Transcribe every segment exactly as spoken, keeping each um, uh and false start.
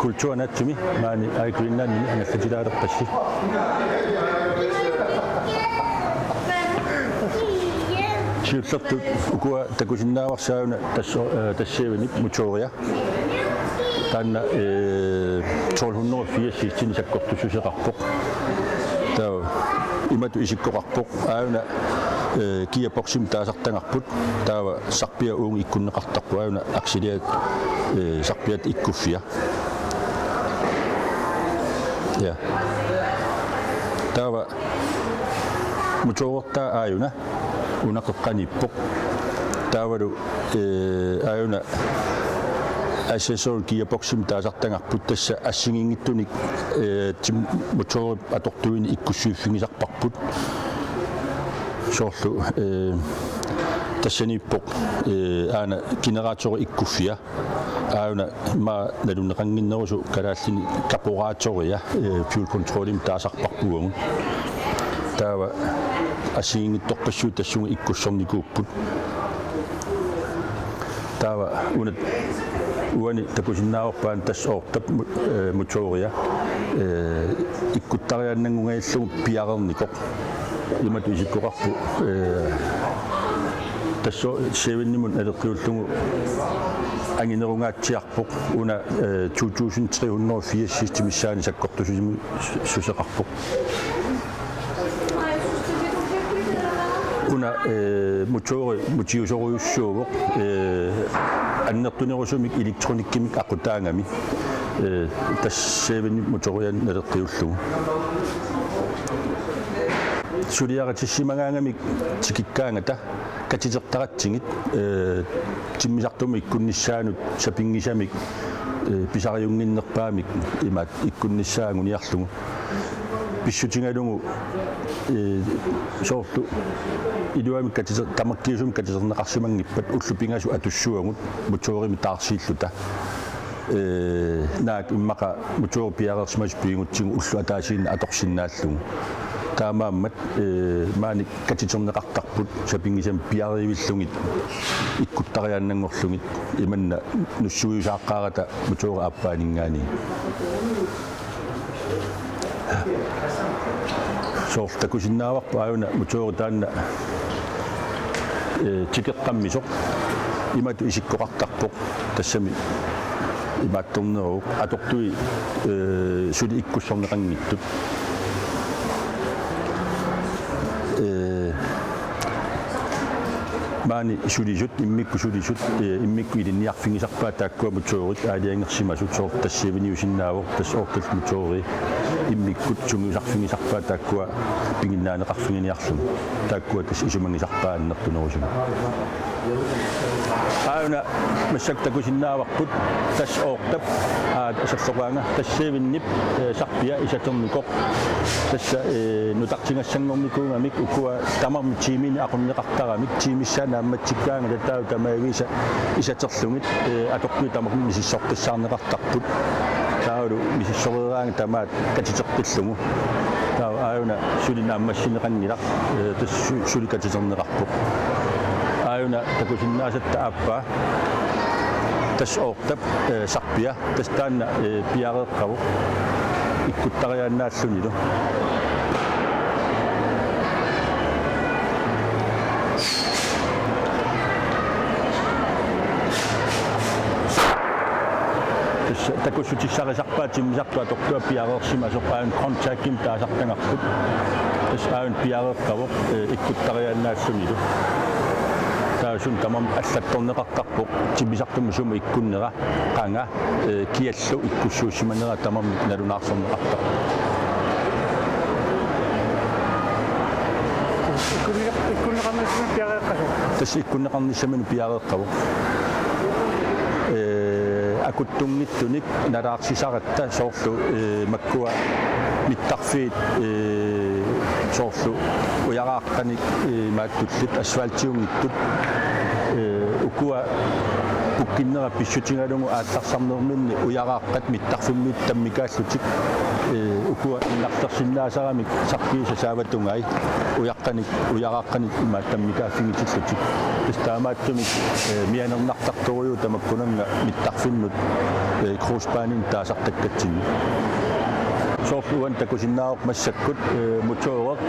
Kulturinaatsumi maani Air Greenlandimi angallatilaalerpassi. Siullertut ukua takusinnaavarsi aajuna tas-, eh, tassaavinip motoria. Taanna, eh, tolv hundrede og firs hestini sakkortussuseqarpoq. Taava imatut isikkoqarpoq. Aajuna, eh, gearboximik taasartagarput. Taava sarpiat uunga ikkunneqartarput. Aajuna akseliat, eh, sarpiata ikkuffia. Ja. Taava motorertaa aajuna una qeqqaniippoq. Taavalu, eh, aajuna accessory gearboximik taasartagarput, tassa assigiinngitsunik, eh, tim-, motorip atortuini ikkussuiffigisarparput. Soorlu, eh, tassaniippoq, eh, aajuna generatori ikkuffia. Aajuna immaqa nalunneqannginnerusoq kalaallinit karburatoria, eh, fuel controlimik taasarparput uagut. Taava assigiinngitsorpassuit tassunga ikkussornikuupput. Taava una uani takusinnaavarput aajuna tassa oortap mo-, eh, motoria, eh, ikkuttariaannanngungajallugu piareernikoq. Imatut isikkoqarpoq, eh, tassa syvenimut naleqqiullugu anginerungaatsiarpoq una, eh, to tusind tre hundrede og firs hestimissaani sakkortussuseqarpoq. Una, eh, motori mutiusorujussuuvoq, eh, annertunerusumik elektronikkimik aqutaagami, eh, tassa syvenip motorianik naleqqiullugu. Suliaritissimagaangamik tikikkaangata katitertaratsigit, eh, timmisartumut ikkunnissaanut sapinngisamik, eh, pisariunnginnerpaamik imaattoq ikkunnissaa anguniarlugu. Pissutigalugu, eh, soorlu iluamik katiter-, tamakkiisumik katiterneqarsimanngippat ullut pingasut atussuagut motorimik taarsiilluta. Eh, naak immaqa motori piareersimasoq piigutsigu ulloq ataasiinnaq atorsinnaallugu. Taamaammat, eh, maani katiterneqartarput sapinngisamik piareerivillugit ikkuttariaannanngorlugit imanna nussuiusaaqqaarata motori aappaaninngaanniit. Soorlu takusinnaavarput aajuna motori taanna, eh, tikeqqammisoq imatut isikkoqartarpoq, tassami imaattorneruvoq atortui, eh, suli ikkussorneqanngitsut. Eh, Maani sulisut, immikkut sulisut, eh, immikkut ilinniarfigisarpaat taakkua motorit aalajangersimasut, soorlu tassa syveniusinnaavoq, tassa oortap motori immikkut sungiusarfigisarpaat taakkua piginnaaneqarfiginiarlugit. Taakkua tassa isumagisarpaat annertunerusumik. Aajuna massakkut takusinnaavarput, tassa oortap, aa, aserloqaanga, tassa syvenip, eh, sarpia isaternikoq. Tassa, eh, nutartigassanngornikuugamik ukua tamarmik tiiminik aqunneqartaramik, tiimissaa naammatsikkaangata taava tamaviisa isaterlugit, eh, atortui tamarmik misissortassaarneqartarput. Taavalu misissoreeraangat tamaat katiteqqillugu. Taava aajuna suli naammassineqanngilaq, eh, tassa su-, suli katiterneqarpoq. Aajuna takusinnaasatta aappaa. Tassa oortap, eh, sarpia. Tassa taanna, eh, piareeqqavoq ikkuttariaannaallunilu. Tassa takussutissarisarpaat timmisartut atortua piareersimasoq aajuna contactimik taasartagarput. Tassa aajuna piareeqqavoq, eh, ikkuttariaannaallunilu. Taava suna tamarmi allattorneqartarpoq timmisartumut sumut ikkunnera, qanga, eh, kiallu ikkussuussimanera tamarmik nalunaarsorneqartarput. Ikkunneq-, ikkunneqarnissamut piareeqqavoq. Tassa ikkunneqarnissaminut piareeqqavoq. Eh, akuttunngitsunik nalaarsisaratta soorlu, eh, makkua mittarfiit, eh, soorlu ujaraaqqanik, eh, imaattullit asfaltiunngitsut, eh, ukua pukkinnera pissutigalugu aallarsarnerminni ujaraaqqat mittarfimmiit tammikaallutik, eh, ukua innarlersinnaasaramik sarpiisa saavat tungai ujaqqanik, ujaraaqqanik imaattoq tammikaaffigitillutik. Tassa taamaattumik, eh, mianernartartorujuuvoq tamakkunannga mittarfinnut eh, krusbane taasartakkatsinni. Soorlu uani takusinnaavoq massakkut, eh, motoreq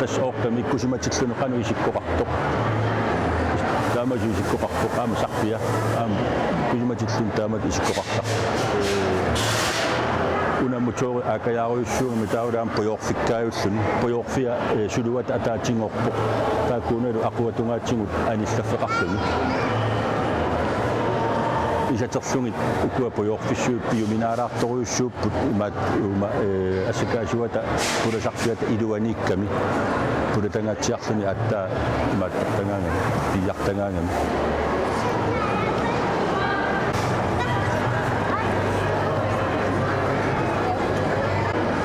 tassa oortami ikkusimatilluni qanoq isikkoqartoq. Taamaasoq isikkoqarpoq aamma sarpia. Aamma ikkusimatilluni taamatut isikkoqartarpoq. Eh, una motori aakkajaarujussuugami taavalu aamma pujoorfikkaajulluni. Pujoorfia, eh, suluata ataatinngorpoq. Taakkuunalu aquatungaatigut anillaffeqarluni. Isaterlugit ukua pujoorfissuit piuminaalaartorujussuupput imaat uuma, eh, assakaasuata pulasarfiata iluaniikkami. Pulatangaatsiarluni aatsaat imaattortagaangami, piiartagaangami.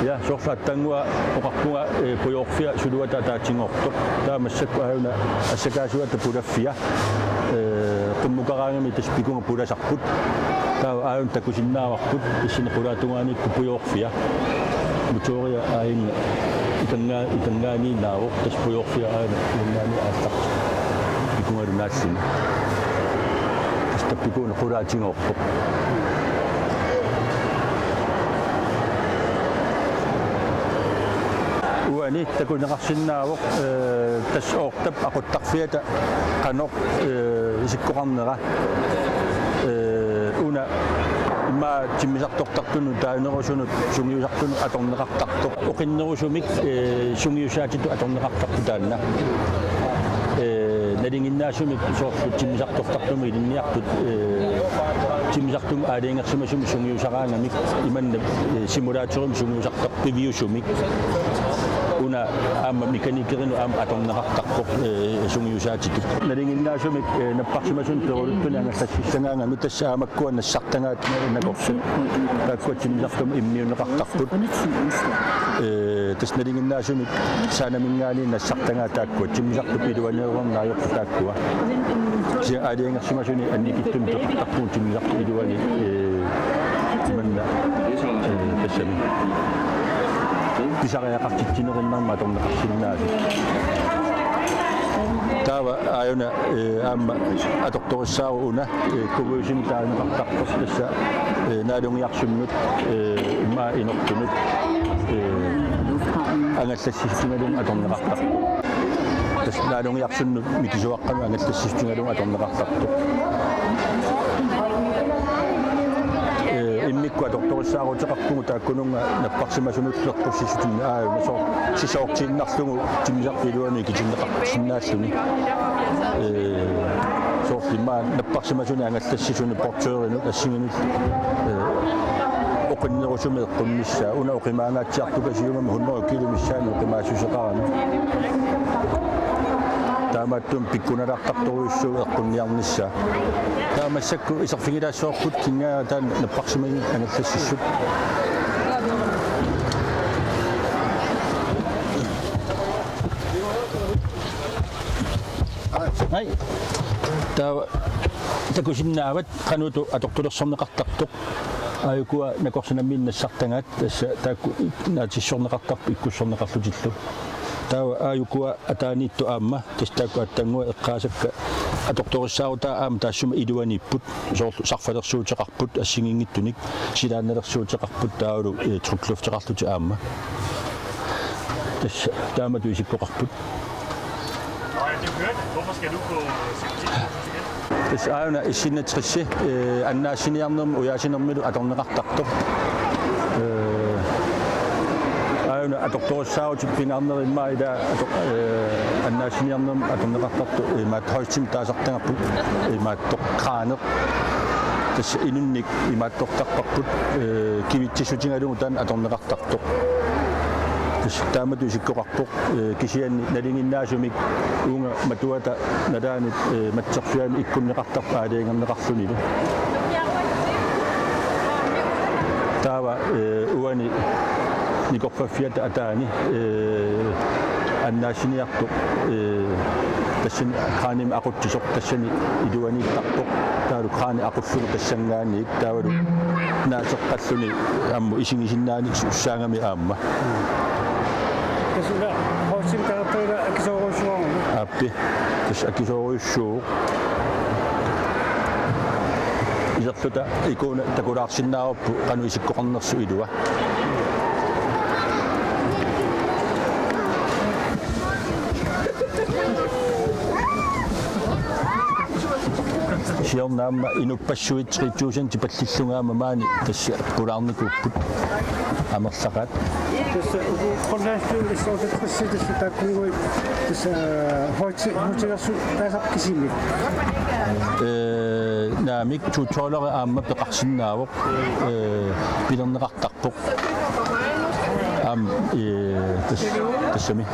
Ja, soorlu aatsaannguaq oqarpunga, eh, pujoorfia suluata ataatinngortoq. Taava massakkut aajuna assakaasuata pulaffia, eh, qummukaraangami tassa pikunga pulasarput. Taava aajuna takusinnaavarput, tassani qulaatungaaniikkut pujoorfia. Motoria aajuna itanngaa-, itanngaaniinnaavoq, tassa pujoorfia aajuna itanngaaniit aallartippoq. Pikungalu naalluni. Tassa tappikuuna qulaatinngorpoq. Uani takuneqarsinnaavoq, eh, tassa oortap aquttarfiata qanoq, eh, isikkoqarnera. Eh, una immaqa timmisartortartunut taanerusunut sungiusartunut atorneqartartoq. Oqinnerusumik, eh, sungiusaatitut atorneqartarpoq taanna. Eh, nalinginnaasumik soorlu timmisartortartumut ilinniartut, eh, timmisartumut aalajangersimasumik sungiusaraangamik imanna, eh, simulatorimik sungiusartarpoq piviusumik. Una aamma mekanikerinut aamma atorneqartarpoq, eh, sungiusaatitut. Nalinginnaasumik, eh, napparsimasunut peruluttunik angallassissagaangami tassa aamma makkua nassartagaat nakorsat. Taakkua timmisartumut immiunneqartarput. Eh, tassa nalinginnaasumik saanaminngaanniit nassartagaat taakkua timmisartup iluaniunermut ajortut taakkua. Kisianni aalajangersimasunik annikitsumik peqartarpugut timmisartup iluani, eh, manna, eh, tassami. Pisariaqartitsinerinnarmik atorneqarsinnaasut. Taava aajuna, eh, aamma atortorissaarut una, eh, kuvuisimik taaneqartarpoq tassa, eh, naalungiarsunnut, eh, immaqa inortunut, eh, angallassissutigalugu atorneqartarpoq. Tassa naalungiarsunnut mikisuaqqanut angallassissutigalugu atorneqartartoq. Eh, immikkut atortorissaaruteqarpugut taakkununnga napparsimasunullu eqqississutini aajuna soor-, sisoortiinnarlugu timmisartup iluani ikitinneqarsinnaalluni. Eh, soorlu immaqa napparsimasunik angallassisuni portørinut assinginut, eh, oqinnerusumik eqqunnissaa. Una oqimaangaatsiartukasiugami hundrede kilo missaani oqimaassuseqarami. Taamaattumik pikkunalaartartorujussuuvoq eqqunniarnissaa. Taava massakkut iserfigilaassavarput kinga taanna napparsimasunit angallassissut. Hej. Taava takusinnaavat qanoq atortulersorneqartartoq. Aajukua nakorsat nammineq nassartagaat tassa taakku naatissorneqartarput ikkussorneqarlutillu. Taava aajukua ataaniittut aamma tassa taakku aatsaannguaq eqqaasakka atortorissaarutai aamma taassuma iluaniipput. Soorlu sarfalersuuteqarput assigiinngitsunik, silaannalersuuteqarput taavalu, eh, tryklufteqarlutik aamma. Tassa taamatut isikkoqarput. Nå, jeg hørte, hvorfor skal du på sekretærkursus igen? Tassa aajuna S enogtres, eh, annaassiniarnermut ujaasinermilu atorneqartartoq. Eh, aajuna atortorissaarutit pingaarnerit immaqa ila ator-, eh, annaassiniarnermut atorneqartartoq, eh, imaattoq højstimit taasartagarput, eh, imaattoq krane. Tassa inunnik imaattortarparput, eh, kivitsissutigalugu taanna atorneqartartoq. Tassa taamatut isikkoqarpoq, eh, kisianni nalinginnaasumik uunga matuata nalaanut, eh, matserfianut ikkunneqartarpoq aalajangerneqarlunilu. Taava, eh, uani nikorfaffiata ataani, eh, annaassiniartoq, eh, tassani kranimik aqutsisoq tassani iluaniittarpoq. Taavalu krani aqullugu tassanngaanniit taavalu naaseqqalluni ammut isigisinnaaneq sussaagami aamma. Tassa una højstimit taasartagara akisoorujussuuara. Aappi. Tassa akisoorujussuuvoq. Iserluta ikuuna takulaarsinnaavarput qanoq isikkoqarnersoq ilua. Siorna aamma inuppassuit tre tusind pallillunga aamma maani tassa pulaarnikuupput amerlaqaat. Tassa uku qulaastu issuuteqassi tassa taakkunnguit tassa hoiti hoitilersu taasaq kisimi. Ee, naamik tutoriali aamma peqarsinnaavoq, ee, pilerneqartarpoq. Aamma, ee, tas-, tassami.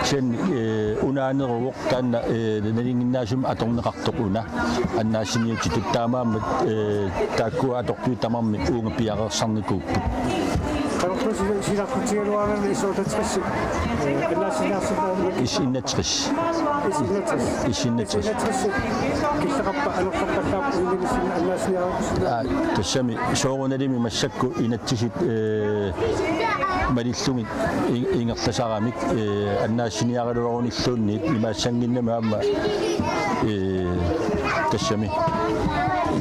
Sen, ee, unaaneruvoq taanna, ee, nalinginnaasumik atorneqartoq una. Annaassiniutitut taamaammat, ee, taakkua atortuit tamarmik uunga piareersarnikuupput. Qanoq sila-, silaqqutigaluarami issuuteqassi, ee, annaassiniarsinnaaneq? Is enogtres. Is enogtres. Is enogtres. Is enogtres. Killeqarpa anorlerpallaarpa uiminissimi annaassiniarsinnaa-? Aa, tassami soorunalimi massakkut inatsisit, ee, malillugit i-, ingerlasaramik, ee, annaassiniaraluarunilluunniit imaassannginnami aamma, ee, tassami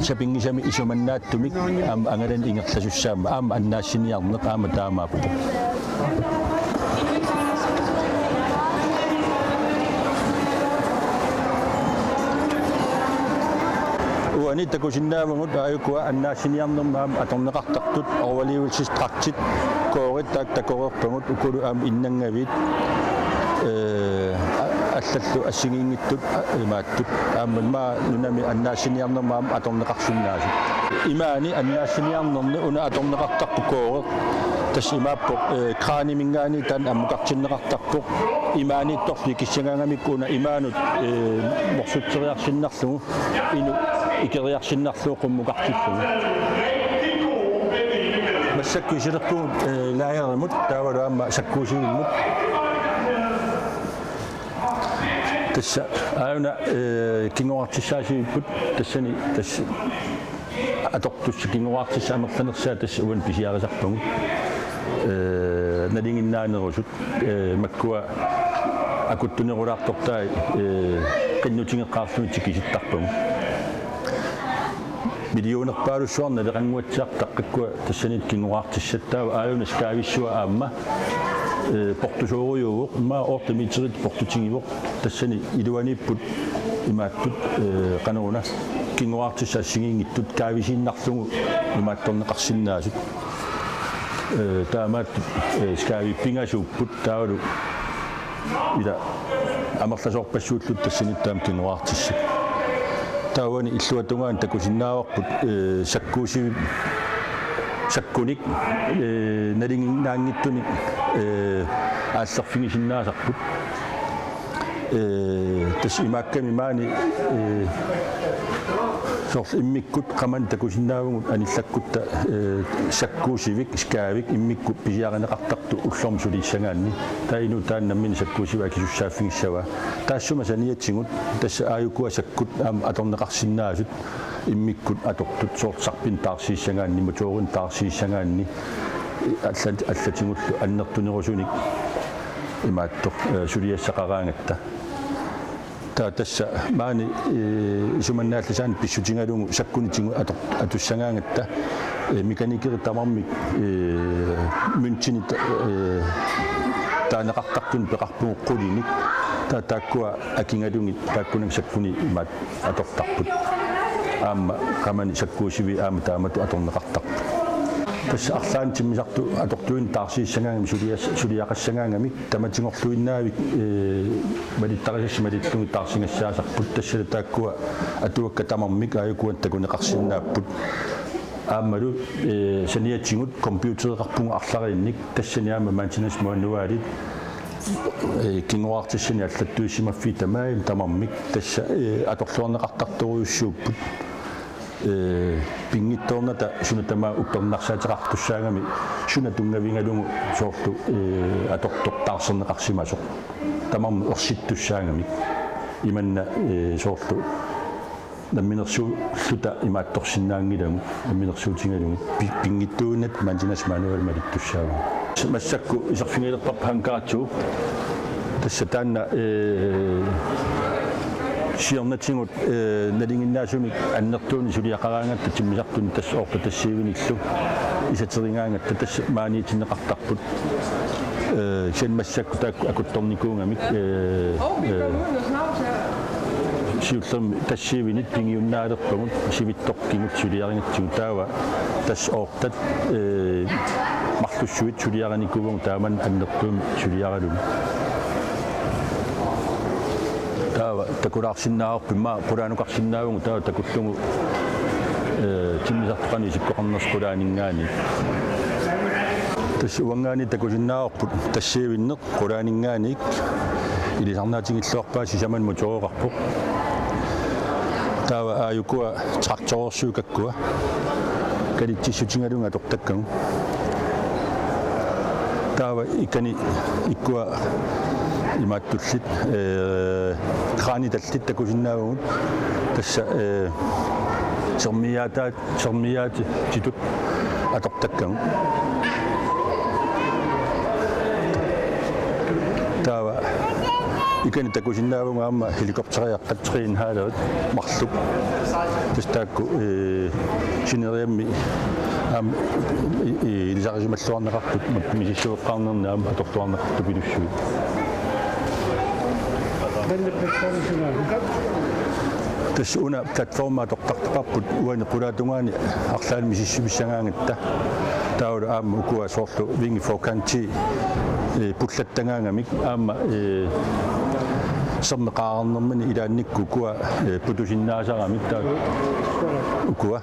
sapinngisamik isumannaatsumik aamma angalanik ingerlasussaammat aamma annaassiniarneq aamma taamaappoq. Uani takusinnaavugut aajukua annaassiniarnermut aamma atorneqartartut overlevelsesdragtit, kårde taakku takoreerpagut ukulu aamma innangaviit, ee, a-, allallu assigiinngitsut, a-, imaattut. Aamma maani nunami annaassiniarnermut aamma atorneqarsinnaasut. Imaani annaassiniarnerni una atorneqartarpoq kårde. Tassa imaappoq, ee, kraniminngaanniit taanna ammukartinneqartarpoq. Imaaniittorli kissagaangamikku una imaanut, ee, morsutseriarsinnarlugu, inuk ikeriarsinnarlugu qummukartillugu. Massakkut isilerpugut, ee, lagerimut taavalu aamma sakkuusivimmut. Tassa aajuna, ee, kingoraartissaasivipput tassani tassa atortussat kingoraartissat amerlanersaat tassa uani pisiarisarpagut. Ee, nalinginnaanerusut, ee, makkua akuttunerulaartortai, ee, qinnutigeqqaarlugit tikisittarpagut. Millionerpaalussuarnik naleqannguatsiartut taqqakkua tassaniittut kingoraartissat, taava aajuna skaavissua aamma, ee, portusoorujuuvoq, immaqa otte meterit portutigivoq, tassani iluaniipput imaattut, ee, qanoruna kingoraartissat assigiinngitsut kaavisiinnarlugu imaattorneqarsinnaasut. Ee, taamaattut, ee, skaavit pingasuupput taavalu ila amerlasoorpassuullutik tassaniittut aamma kingoraartissat. Taavani illuatungaani takusinnaavarput, ee, sakkuusivi-, sakkunik, ee, nalinginnaanngitsunik, ee, aallerfigisinnaasarput. Ee, tassa imaakkami maani, ee, soorlu immikkut qamani takusinnaavugut anillakkutta, ee, sakkuusivik, skaavik immikkut pisiarineqartartut ullormut suliassagaanni. Taava inuit taanna nammineq sakkuusivik akisussaaffigissavaa. Taassuma saniatigut tassa aajukua sakkut aamma atorneqarsinnaasut immikkut atortut soorlu sarpinik taarsiissagaanni, motorinik taarsiissagaanni, allat-, allatigullu annertunerusunik imaattoq, ee, suliassaqaraangatta. Taava tassa maani, ee, isumannaallisaanik pissutigalugu sakkunitigut ator-, atussagaangatta, ee, mekanikerit tamarmik, ee, møntinik, ee, taaneqartartunik peqarpugut qulinik. Taava taakkua akigalugit taakkununnga sakkunik imaattoq atortarput. Aamma qamani sakkuusiviit aamma taamatut atorneqartarput. Tassa arlaannik timmisartut atortuinik taarsiissagaangamik sulias-, suliaqassagaangamik tamatigorluinnaavik, ee, malittarisassat malillugit taarsigassaasarput, tassalu taakkua atuakkat tamarmik aajukuanik takuneqarsinnaapput. Aammalu, ee, saniatigut computereqarpugut arlariinnik, tassani aamma maintenance manualit, ee, kingoraartissanik allattuissimaffii tamarmik, tamarmik tassa, ee, atorluarneqartartorujussuupput. Ee, pinngitsoornata suna tamaat uppernarsaateqartussaagami suna tunngavigalugu soorlu, ee, atortoq taarserneqarsimasoq. Tamarmik ersittussaagamik. Imanna, ee, soorlu namminersuulluta imaattorsinnaanngilagut, namminersuutigalugit pi-, pinngitsuuinnaq maintenance manual malittussaavagut. Massakkut iserfigilerparput hangar to. Tassa taanna, ee, Siornatigut, eh, nalinginnaasumik annertuunik suliaqaraangatta timmisartuni tassa oortat tassiivinillu isaterigaangatta tassa maaniitinneqartarput. Eh, kisianni massakkut taakku akuttornikuugamik, eh, eh, siullermik tassiivinit pigiunnaalerpagut sivitsoq kinguteq suliarigatsigu taava tassa oortat, eh, marlussuit suliarinikuuvagut taamani annertuumik suliaralugit. Taava takulaarsinnaavarput immaqa qulaanukarsinnaavugut taava takullugu, eh, timmisartoqarneq isikkoqarnersoq qulaaninngaanniit. Tassa uanngaanniit takusinnaavarput tassiivinneq qulaaninngaanniit ilisarnaatigilluarpaa sisamanut motoreqarpoq. Taava aajukua traktoreersuit kakkua kalitsissutigalugit atortakkagut. Taava ikani ikkua imaattullit, eh, kraanitallit takusinnaavagut tassa, eh, sermiaataat sermiaatitut atortakkagut. Taava ikani takusinnaavagut aamma helikopteriaqqat tre en halv marluk. Tassa taakku, eh, sineriammi aamma i-, i-, ilisarisimalluarneqartut, mat-, misissueqqaarnerni aamma atorluarneqartut pilussuit. Tassa una platformi atortartuparput uani qulaatungaani arlaannik misissuissagaangatta. Taavalu aamma ukua soorlu vinge for kanti, eh, pullattagaangamik aamma, eh, sermeqaarnermini ilaannikkut ukua, eh, putusinnaasaramik taava ukua.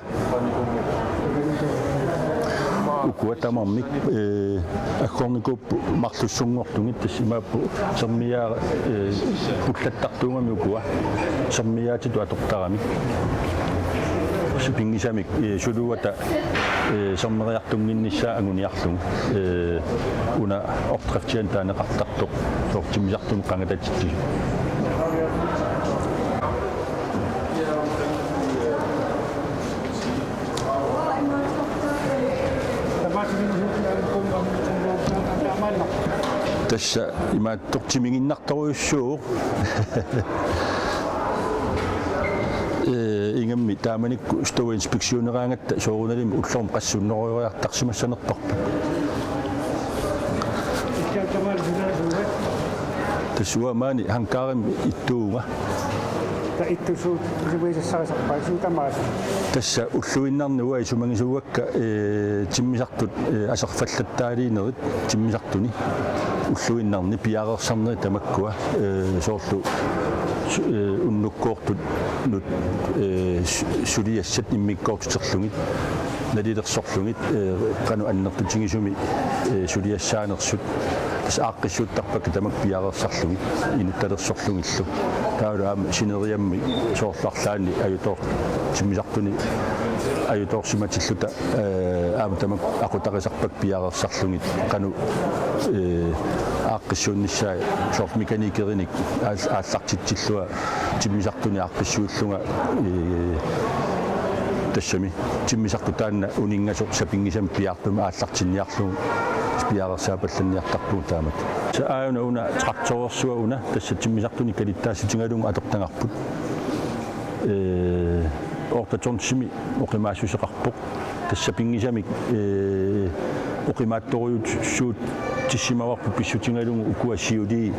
Ukua tamarmik, eh, aggornikuupput marlussunngorlugit tassa imaappoq sermiaat, eh, pullattartuugamik ukua sermiaatitut atortaramik. Sapinngisamik, eh, suluata, eh, sermeriartunnginnissaa anguniarlugu, eh, una opdriftianik taaneqartartoq soorlu timmisartuni qangatatitsisoq. Tassa imaattoq timiginnartorujussuuvoq. Eh, ingammik taamanikkut støvinspektioneraangatta soorunalimi ullormut qassit hundredeoriartarsimassanerparput. Tassa uanga maani hangarimi ittuuvunga. Tassa ulluinnarni uanga isumagisuugakka, eh, timmisartut, eh, aserfallattaaliinerit timmisartuni. Ulluinnarni piareersarnerit tamakkua, eh, soorlu su-, eh, unnukkoortut nut-, eh, su-, suliassat immikkoortuterlugit, nalilersorlugit, eh, qanoq annertutigisumik, eh, suliassaanersut. Tassa aaqqissuuttarpakka tamakku piareersarlugit, inuttalersorlugillu. Taavalu aamma sineriammi soorlu arlaanni ajutoor-, timmisartuni ajutoorsimatilluta, eh, aamma tamakku aqutarisarpakka piareersarlugit qanoq, eh, aaqqissuunnissaat soorlu mekanikerinik aal-, aallartitsillunga timmisartuni aaqqissuullunga, eh, tassami timmisartoq taanna uninngasoq sapinngisamik piaartumik aallartinniarlugu piareersaapallanniartarpugut taamatut. Tassa aajuna una traktoreersua una tassa timmisartuni kalittaassutigalugu atortagarput. Eh, oortatornissimi oqimaassuseqarpoq. Tassa sapinngisamik, eh, oqimaattorujussuutissimavarput pissutigalugu ukua siulii,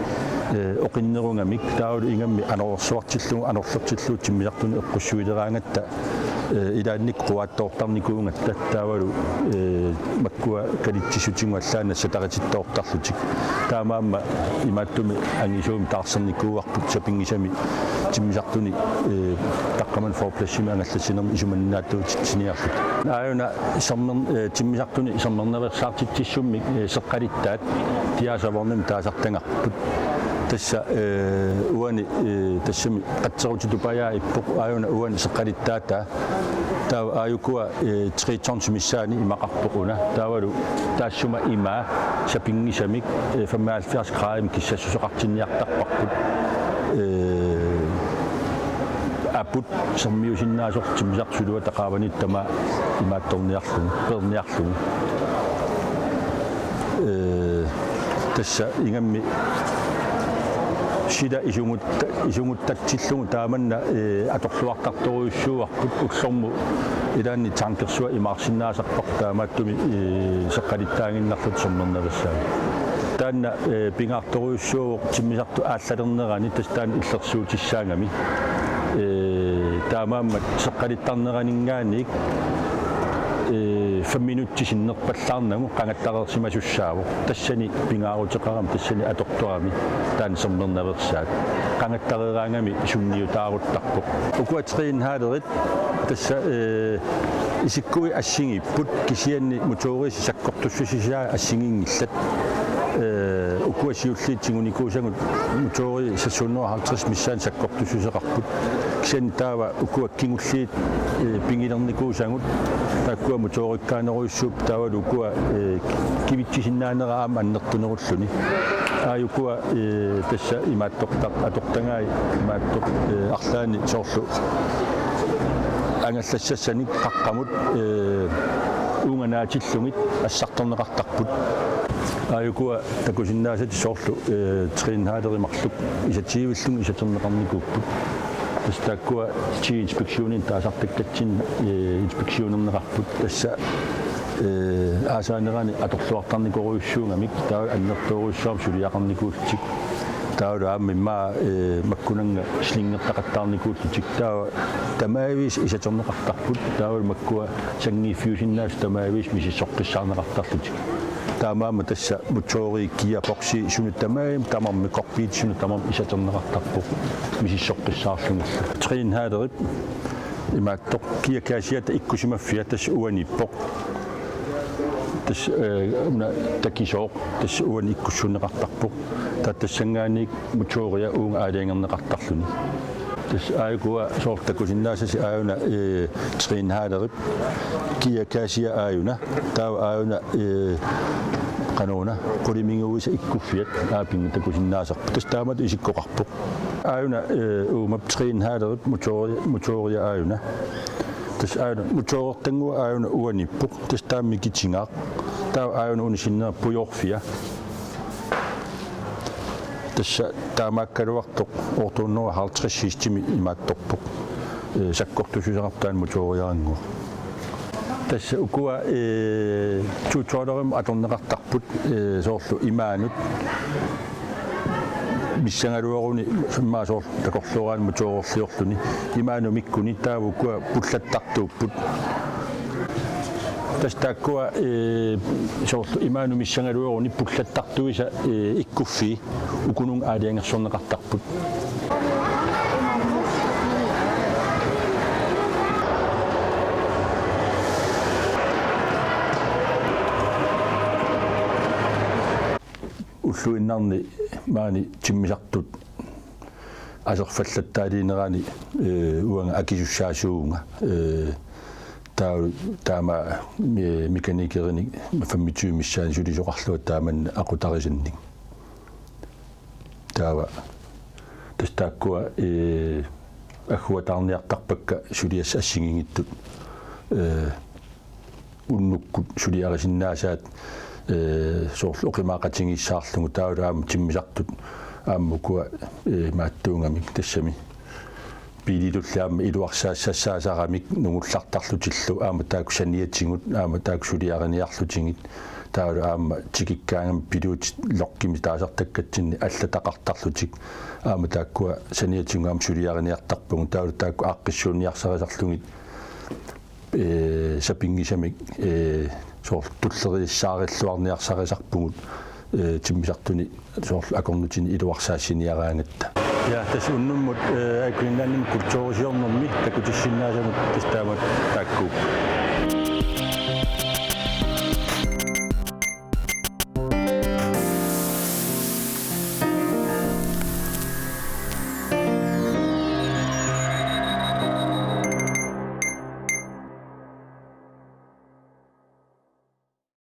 eh, oqinnerugamik taavalu ingammik anorersuartillugu anorlertillugu timmisartuni eqqussuileraangatta, eh, ilaannikkut quaattoortarnikuugatta taavalu, eh, makkua kalitsissutigut allaat nassataritittoortarlutik. Taamaammat imaattumik angisuumik taarsernikuuarput sapinngisamik timmisartuni, eh, taqqamani forpladsimi angallassinermi isumannaatsuutitsiniarluta. Aajuna sermer-, eh, timmisartuni sermernaveersaartitsissummik, eh, seqqalittaat Diasavornimik taasartagarput. Tassa, eh, uani, eh, tassami qatserutit tupajaa ippoq aajuna uani seqqalittaataa. Taava aajukua, eh, tre tons missaani imaqarpoq una. Taavalu taassuma imaa sapinngisamik, eh, femoghalvfjerds gradimik kissassuseqartinniartarparput. Eh, aput sermiusinnaasoq timmisartoq suluata qaavaniittut tamaat imaattorniarlugu, peerniarlugu. Eh, tassa ingammik Sila isugutta-, isuguttatillugu taamanna, ee, atorluartartorujussuuarput, ullormut ilaanni tankersuaq imaarsinnaasarparput taamaattumik, ee, seqqalittaaginnarluta sermernaveersaat. Taanna, ee, pingaartorujussuuvoq timmisartut aallalernerani, tassa taanna illersuutissaagami. Ee, taamaammat seqqalittarneraninngaanniit, ee, fem minutsit sinnerpallaarnagu qangattareersimasussaavoq. Tassani pingaaruteqarami, tassani atortorami taanna sermernaveersaat. Qangattareeraangami sunniutaaruttarpoq. Ukua tre en halvit tassa, ee, isikkuit assigiipput, kisianni motorit sakkortussusisaat assigiinngillat. Ee, ukua siulliit tigunikuusagut motorit seks hundrede og halvtreds missaanni sakkortussuseqarput. Kisianni taava ukua kingulliit, ee, pigilernikuusagut taakkua motorikkaanerujussuupput, taavalu ukua, ee, kivitsisinnaanera aamma annertunerulluni. Aajukua, ee, tassa imaattortaq atortagai imaattoq, ee, arlaanni soorlu angallassassanik qaqqamut, ee, uunga naatillugit assartorneqartarput. Aajukua takusinnaasatik soorlu, ee, tre en halvit marluk isativillugit isaterneqarnikuupput. Tassa taakkua ti inspektionit taasartakkatsinni, ee, inspektionerneqarput. Tassa, ee, aasaanerani atorluartarnikorujussuugamik, taava annertoorujussuarmik suliaqarnikuullutik. Taavalu aamma immaqa, ee, makkunannga slingertaqattaarnikuullutik. Taava tamaviisa isaterneqartarput. Taavalu makkua sanngiiffiusinnaasut tamaviisa misissoqqissaarneqartarlutik. Taamaammat tassa motori, gearboxi, suna tamaat tamarmi, cockpit suna tamarmi isaterneqartarpoq misissoqqissaarlugillu. Tre en halvip imaattoq gearkassiata ikkussimaffia tassa uaniippoq. Tassa, ee, una takisooq, tassa uani ikkussuunneqartarpoq. Taava tassanngaanniit motoria uunga aalajangerneqartarluni. Tassa aajukua soorlu takusinnaasasi aajuna, ee, tre en halvip gearkassia aajuna. Taava aajuna, ee, qanoruna, qulimiguisa ikkuffiat aapinga takusinnaasarput. Tassa taamatut isikkoqarpoq. Aajuna, ee, uumap tre en halvip motori-, motoria aajuna. Tassa aajuna motorertannguaq aajuna uaniippoq. Tassa taama mikitingaaq. Taava aajuna una sinnera pujoorfia. Tassa taamaakkaluartoq otte hundrede og halvtreds hestimik imaattorpoq. Ee, sakkortussuseqarpoq taanna motoriarannguaq. Tassa ukua, ee, two-tonnerimut atorneqartarput, ee, soorlu imaanut missagaluaruni, immaqa soorlu takorlooraanni motorerliorluni, imaanut mikkuni taava ukua pullattartuupput. Tassa taakkua, ee, soorlu imaanut missagaluaruni pullattartuisa, ee, ikkuffii ukununnga aalajangersorneqartarput. Ulluinnarni maani timmisartut aserfallattaaliinerani, ee, uanga akisussaasuuvunga, ee, taa-, taama, ee, mekanikerinik femogtyve missaani sulisoqarlunga taamanna aqutarisannik. Taava tassa taakkua, ee, agguataarniartarpakka suliassat assigiinngitsut, ee, unnukkut suliarisinnaasaat, ee, soorlu oqimaaqatigiissaarlugu taavalu aamma timmisartut aamma ukua, ee, imaattuugamik tassami biilitulli aamma iluarsaassaasaramik nungullartarlutillu aamma taakku saniatigut aamma taakku suliariniarlutigit taavalu aamma tikikkaangamik pilotit lokkimi taasartakkatsinni allataqartarlutik aamma taakkua saniatigut aamma suliariniartarpagut taavalu taakku aaqqissuunniarsarisarlugit, ee, sapinngisamik, ee, soorlu tulleriissaarilluarniarsarisarpugut, ee, timmisartuni soorlu akornutini iluarsaassiniaraangatta. Ja, tassa unnummut, ee, Air Greenlandimi kulturisiornermi takutissinnaasagut tassa taamatut taakku.